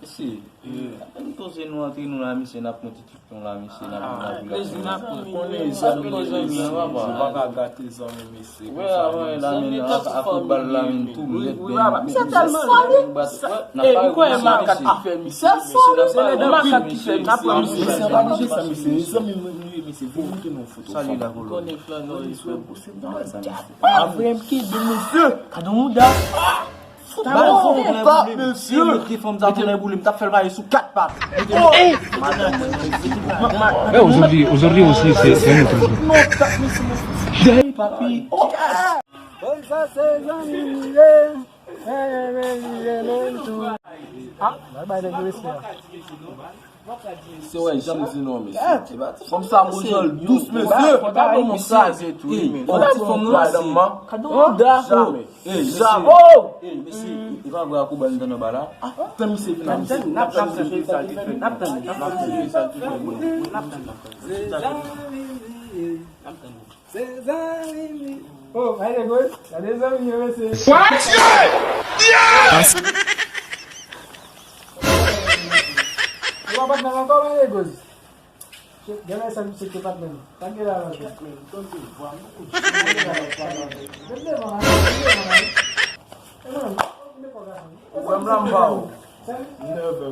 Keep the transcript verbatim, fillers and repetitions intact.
Mesye, ann poze nou antre nou la, mesye, n ap pran ti tikton la, mesye, n ap, n ap, n ap, plezi n ap pran. Konnen zanmi, zanmi, zanmi, papa. Ou pa ka gate zanmi, mesye. Wè, avè la men, ak, ak bal la men, tou nèt, ben, se tèlman solid. N ap pale pou sa, mesye. Se solid, se lè de makak ki fè misye. N ap pran misye, se pa de sa, mesye. Zanmi nou ye, mesye. Vin montre nou foto. Salut la, Kolo. Konnen flan nou respè pou se bon. Avè m ki de mesye. Gade yon mouda. Bal fò konplè boule m. Si mete fanm sa konplè boule m, t ap fè l mache sou kat pat. Mete madanm mwen. Mete madanm mwen. Aujourd'hui, aujourd'hui aussi, c'est, c'est un autre jour. Papi. Konn sa se zanmi m ye. Ah, bay nèg yo respè. Se wè, janm di non, mesye. Fanm sa mouchal dous, mesye. Gade yon ti fanm nan, mesye. Gade yon mouda. Jamè. Ey, mesye. Ey, mesye. E pa vre, akoba n nan ba la. Tan misye vin la, mesye. N ap tann, n ap tann, n ap tann, n ap tann. Se zanmi m ye. Se zanmi m ye. Oh, gade gòj. Gade zanmi yo, mesye. What? Ou pa patnè ankò, gade gòj. Gade sa misye te patnè. Sa gen la, la. Vin devan la, vin devan la. E mwen, vin devan la. Ou wè m la, m pa ou. M nève vre.